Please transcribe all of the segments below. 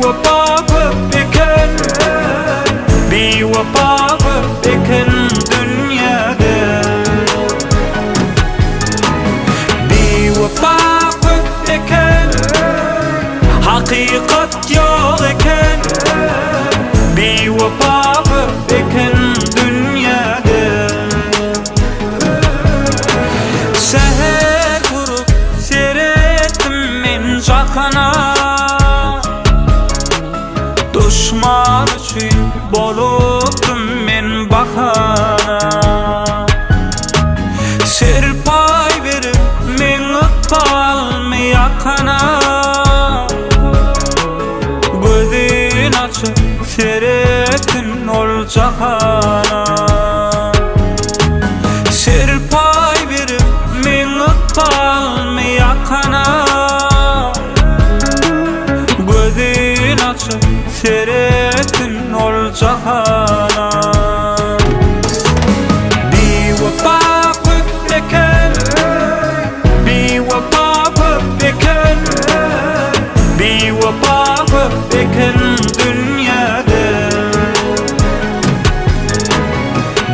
Biwepa köp eken Biwepa köp eken dünýäde Biwepa köp eken Hakykat ýok eken Biwepa köp eken dünýäde Säher turup seretdim men jahana Duşman üçin bolupdym men bahana Serpaý berip meň ykbalymy ýakana Gözün açyp seretsin ol jahana Serpaý berip meň ykbalymy ýakana Gözün açyp seretsin ol jahana Biwepa köp eken Biwepa köp eken Biwepa köp eken dünýäde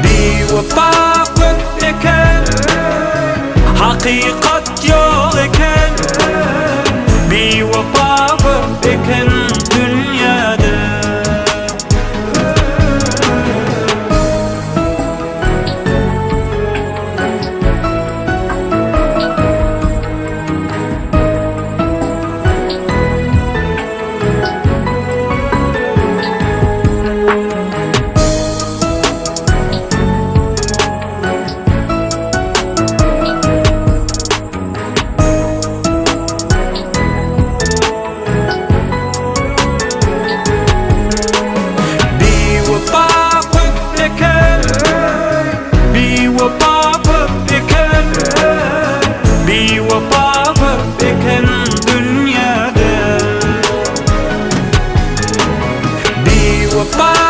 Biwepa köp eken Hakykat ýok eken Biwepa köp eken dünýäde. Biwepa köp eken Biwepa köp eken Biwepa köp eken dünýäde Biwepa.